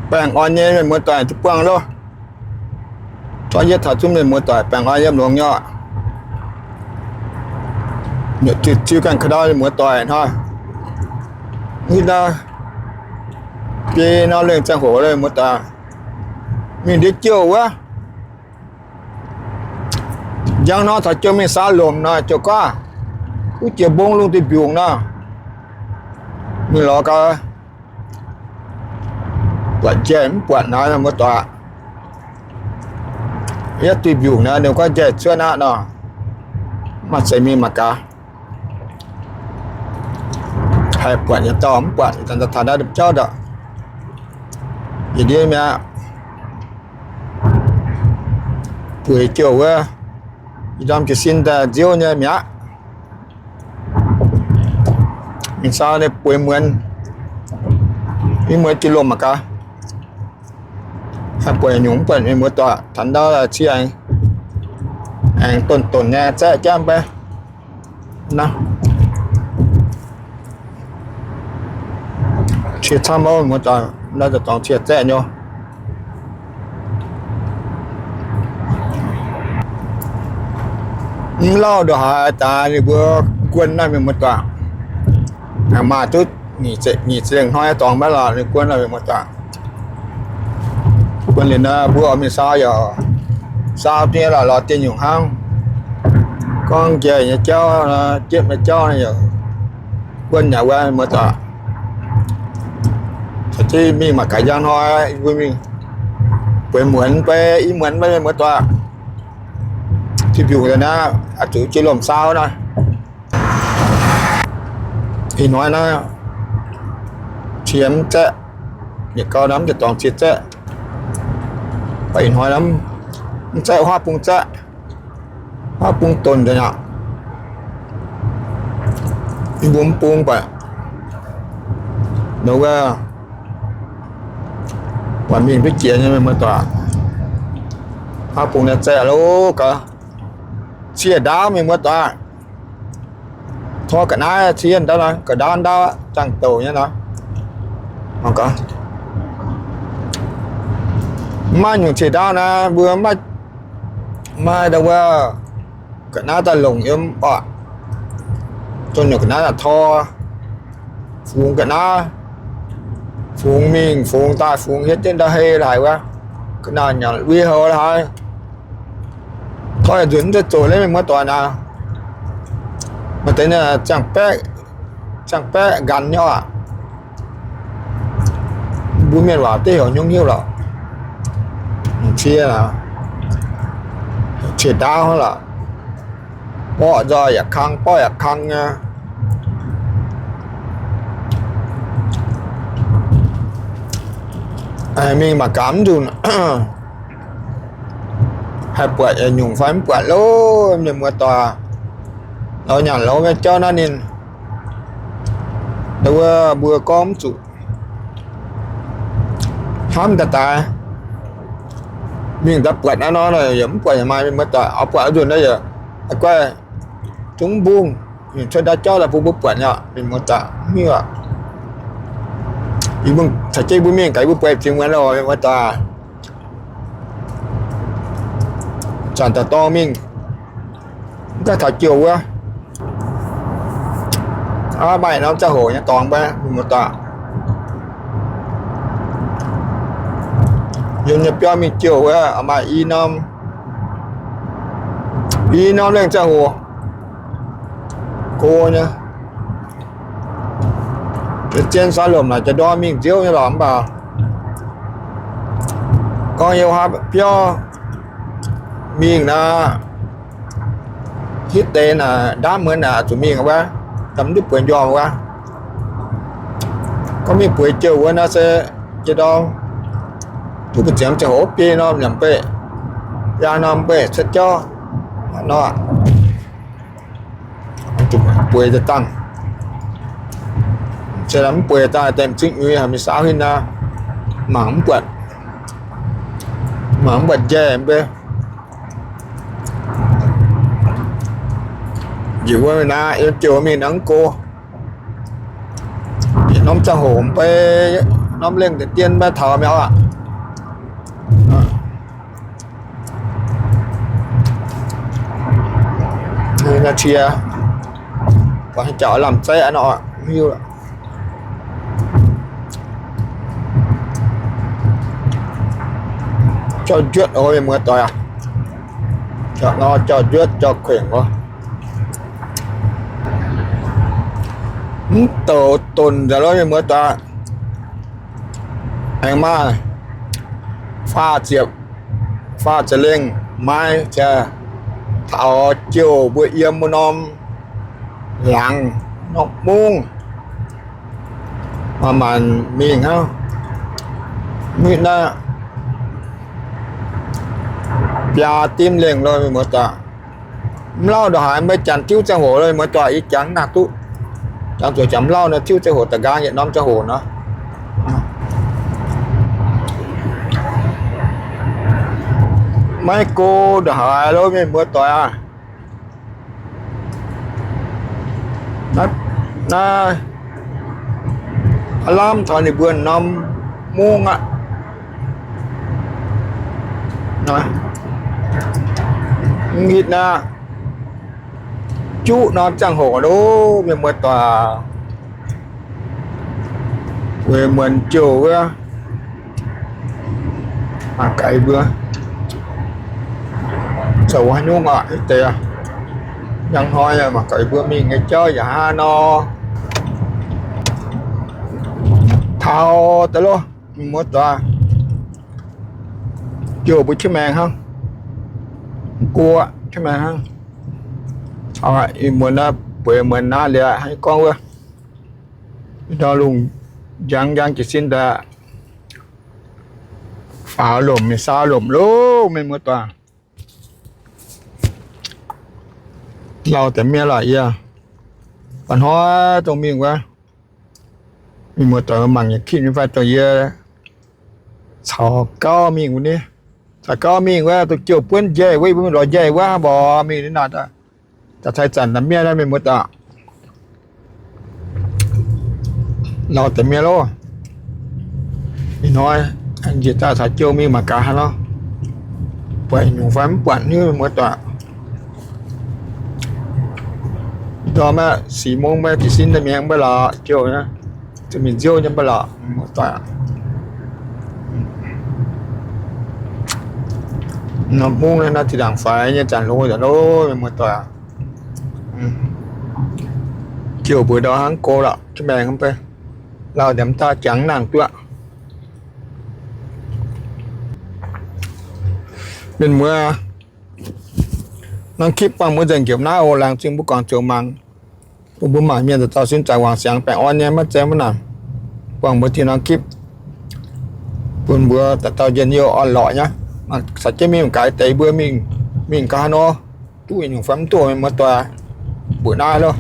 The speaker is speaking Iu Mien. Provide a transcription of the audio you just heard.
baengh orn nyei mienh muoz doic duqv buangh loh. Tov yie taux zunv mienh muoz doic baengh orn yiem longx nyei oc. Ziux ganh ka'ndau mienh muoz doic hnoi. Ih ndau biei nor lengh ziangh hoc mienh muoz doic mingh ndiev jouh wuov. Njang nor caux jouh mingh saa lomc nor, jouh gaav, duqv jiex mbong lungh duih mbiungc nor, mingh lorz gau, buatc njaih mv buatc naaiv muoz doic. Yietv duih mbiungc naaiv ninh gorngv njaih cuotv aqv nor, maaih zeiz mingh mangc gaax. Haih buatc nyei dauh mv buatc, taux naaiv jauv ndorqc, yietc ndiev mi'aqv. Bueix jouh wuov, ih ndorm jiez sin daaih nziouv nyei mi'aqv. Mingh saau ninh bueix muonz, mingh muonz jiex lomc mangc gaax. Haih buatc nyungc mv buatc mienh muoz doic, taux ndau ciex aengx, aengx donc donc nyei zaeqv jaav mv bei. Ciex camv ov, muoz doic, ndau za'gengh ciex zaeqv nyei. Mv lauh ndongc haaix daaih ninh mbuo guon naaiv mienh muoz doic, maaih duqv nyic zengc hnoi dorngx maiv lorqc, ninh guon naaiv mienh muoz doic. Guon liuz naaiv mbuo oix mingh saau yaac saau dien lorqc, lorz dien nyungc hnangv. Gorngv njaih nyei jauv, jiepv nyei jauv yaac guon yaac wuov mienh muoz doic. Caux jienv mingh mangc gaax njang hnoi mbuo mingh bueix muonz mv bei, i muonz mv bei mienh muoz doic. Duih mbiungc naaiv oix zuqc jiex lomc saau naaiv. Ih hnoi naaiv ciex mv zaeqv, yietc gau naaiv mv deix dorngx ciex zaeqv. Ih hnoi naaiv mv zaeqv, huaav bung zaeqv, huaav bung donc nzengc aqv. Yie mbuo mv bung buatc, buatc mingh duqv jiex nyei mienh muoz doic. Huaav bung naaiv zaeqv loh gaax, ciex ndaauv mienh muoz doic. Tor ga'naaiv ciex ndaauv, ga'naaiv ndaauv zaangh douc nyei nor. Mv maaih nyungc ciex ndaauv naaiv mbuo maiv, maiv daaih wuov ga'naaiv daaih longc yiem oc. Dongh nyungc ga'naaiv daaih tor, fungx ga'naaiv, fungx mingh fungx daaih fungx hietv jienv ndau hei laaix wuov, ga'naaiv nyanc win houx laaix. Tor nzunc mv zeiz zoqc leiz mienh muoz doic naaic. Maaih deix ziangh baeqv, ziangh baeqv nqanx nyei oc. Mbuo mienh waac deix heuc nyungc heuc lorqc. Ciex, ciex ndaauv lorqc. Borqv nzoih yaac kang, borqv yaac kang nyei. Mingh mangc gaax mv nzunc haih buatc nyungc fai mv buatc loh, mienh muoz doic. Lorz nyanc lorz maiv jauv naaiv ninh, wuov mbuo gorngv mv zuqc hnamv daaih daaih. Mingh daaih buatc naaiv nor, yaac mv buatc yaac maaih mienh muoz doic. Oix buatc nzunc naaiv yaac guaih zungv mbungh, cuotv ndaauv jauv daaih bun mbuo buatc nyei mienh muoz doic. Mv hiuv aqv. Caux jienv mbuo mingh gaax, mbuo buatc zingx muonz loh mienh muoz doic. Zanc daaih dorng mingh, mv daaih taux jouh wuov. Aav, maaih norm ziangh hoc nyei dorngx mbuo mienh muoz doic. Yiem nyei biauv mingh jouh wuov maaih i norm, i norm lengh ziangh hoc go nyei. Zien saau lomc naaic jiex ndorm mingh nziouv nyei lorqc, mv baac gorngv yiem haav biauv mingh naaic, hitv deix naaic ndaamv muonz naaic zuqc mingh wuov, mv duqv bueix njormh wuov. Gorngv mingh bueix jouh wuov naaiv se jiex ndorm duqv mbu'ziex ziangh hoc biei norm nyanc mbeih, biaa norm mbeih cuotv jauv nor. Bueix daaih dangh, se mv bueix daaih deix m'zing nyuiz haic mingh saau hinh naaiv, mangc mv buatc, mangc mv buatc njaih mbuo. Njiec wuov naaiv yiem jouh mingh naaiv mv go. Yietc norm ziangh hoc mv bei, Norm lengh deix dien maiv taux mi'aqv. Naaiv cie, buatc jauv lamh zeiv nor, mv hiuv. Jauv njuotv oc, mienh muoz doic aac. Jauv nor jauv njuotv jauv kuengc oc. Mv douc donc nzengc lov, mienh muoz doic. Aengx maaih faah ziepc, faah ziepc lengh maiv ziangh taux jouh mbuo yiem wuov norm laangz, norm mungv. Maaih maanc mingh hnangv. Mingh naaiv biaa dimv lengh lov, mienh muoz doic. Mv lauh ndongc haaix maiv janx tiuv ziangh hoc lov, mienh muoz doic, yie jangx nangh duqv. Jangx zuqc jangx mv lauh nor, tiuv ziangh hoc da'nqaang yietc norm ziangh hoc nor. Maiv go ndongc haaix lov, mienh muoz doic aac. Naaiv, naaiv lamh taux ninh mbuo norm mungv aqv. Mv hitv naaiv juqv norm ziangh hoc lov, mienh muoz doic. Weic muonz jouh wuov, mangc gaax mbuo zoux haaix nyungc oc, deix. Hnangv hnoi mangc gaax mbuo mingh nyei jauv yaac hnangv nor. Taux daaih lov, mienh muoz doic. Jouh mbuo qiex maengx hnangv. Mv go qiex maengx hnangv. Ih muonz naaiv bueix muonz naaiv liuz hnangv gorngv wuov, nor lungh njang njang jiez sin daaih, faaux lomc mingh saau lomc loh, mienh muoz doic. Lauh deix mienh lorqc yie. Baac hnoi dongh mingh wuov, mienh muoz doic mangc nyei kin fai dongh yie caux gauv mingh wuov ni, caux gauv mingh wuov, dongh jouh buonv njaih wuov, mbuo mingh lorz njaih wuov, mborqv mingh ni naaic, daaih cai zanc daaih mienh mienh muoz doic. Lauh deix mienh loh. Ih hnoi njiec daaih caux jouh mingh mangc gaax hnangv nor, buatc nyungc fai mv buatc nyungc, mienh muoz doic. Ndorm aqv, si mungv maiv jiez sin daaih mi'aqv, mv baac lorqc jouh, zuqc mingh nziouv nyei, mv baac lorqc, mienh muoz doic. Norm mungv naaiv zinh ndaangc faix nyei zanc hlo nzengc loh, mienh muoz doic. Jouh mbuo ndau hnangv go lorqc, jienv maengx mv bei, lauh ndemv daaih jangx nangh duqv. Mienh muoz, norm คลิป buangh mbuo nzengc njiec naaiv oc. Laengz zingh mbuo guangc ziouc mangc. Bun mbuo mangc mienh dauh dauh sin zaangc wangc siangx baengh orn nyei, maiv zeiz mv naanc. Buangh mbuo tin norm คลิป bun mbuo dauh dauh njien-youh orn-lorqc nyei. Caux jienv mingh gaax deix mbuo mingh, mingh gaax haaix nor, duqv nyungc fai mv duqv, mienh muoz-doic, mbuoqc naaiv loh.